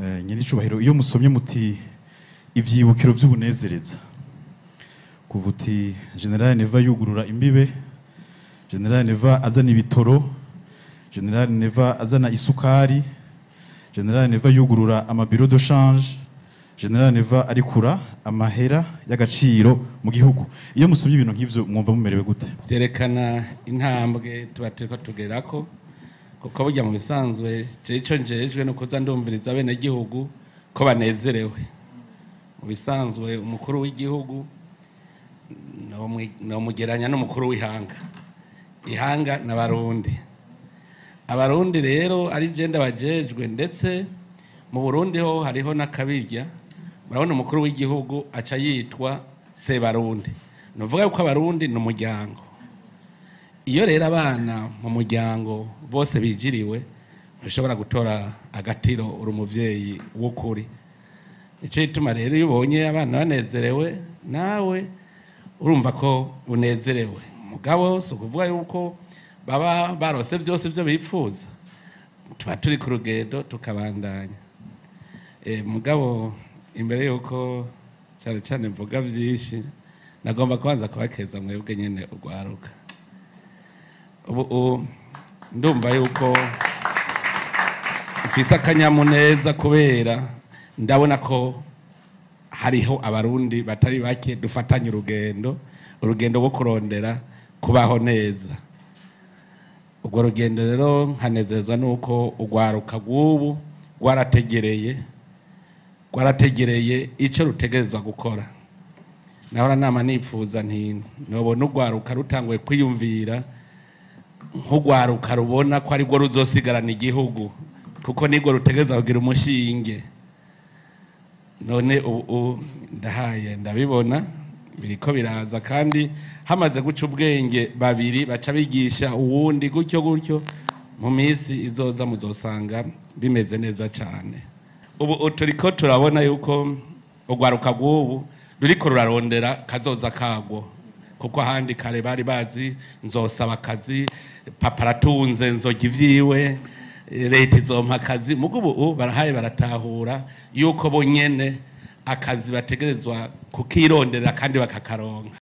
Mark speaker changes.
Speaker 1: Nyenicubahiro, iyo musomye muti ivyibukiro vy'ubunezereza, kuva uti Général Neva yugurura imbibe, Général Neva azana ibitoro, Général Neva azana isukari, Général Neva yugurura ama bureaux de change, Général Neva arikura amahera y'agaciro mu gihugu, iyo musomye ibintu nk'ivyo mwumva mumerewe gute?
Speaker 2: Vyerekana intambwe tuba turiko tugerako, kuko burya mu bisanzwe jewe ico njejwe no kuza ndumviriza abenegihugu ko banezerewe. Mu bisanzwe umukuru w'igihugu nomugeranya n'umukuru w'ihanga, ihanga n'Abarundi. Abarundi rero ari je ndabajejwe, ndetse mu Burundi ho hariho n'akabirya. Murabona umukuru w'igihugu aca yitwa Sebarundi, nuvuga yuko Abarundi ni umuryango. Iyo rero abana mu muryango bose bijiriwe, ntushobora gutora agatiro uri umuvyeyi w'ukuri. Ico gituma rero iyo ubonye abana banezerewe, nawe urumva ko unezerewe. Mugabo si ukuvuga yuko baba barose vyose ivyo bipfuza, tuba turi ku rugendo tukabandanya. Mugabo imbere yuko cyane cyane mvuga vyinshi, nagomba kubanza kubakeza mwebwe nyene urwaruka. Ubu ndumva yuko mfise akanyamuneza, kubera ndabona ko hariho Abarundi batari bake dufatanye urugendo, urugendo rwo kurondera kubaho neza. Urwo rugendo rero nkanezezwa nuko urwaruka rw'ubu rwarategereye icyo rutegerezwa gukora. Nahora nama nifuza nti nobona urwaruka rutanguye kwiyumvira nk'urwaruka rubona ko arirwo ruzosigarana igihugu, kuko nirwo rutegerezwa kugira umushinge. None ubu ndahaye ndabibona biriko biraza, kandi hamaze guca ubwenge babiri baca bigisha uwundi, gutyo gutyo mu minsi izoza muzosanga bimeze neza cyane. Ubu turiko turabona yuko urwaruka rw'ubu ruriko rurarondera kazoza kagwo, kuko ahandi kare bari bazi nzosaba akazi, papa aratunze nzojya ivyiwe, leta izompa akazi. Mugo ubu barahaye baratahura yuko bonyene akazi bategerezwa kukirondera kandi bakakaronka.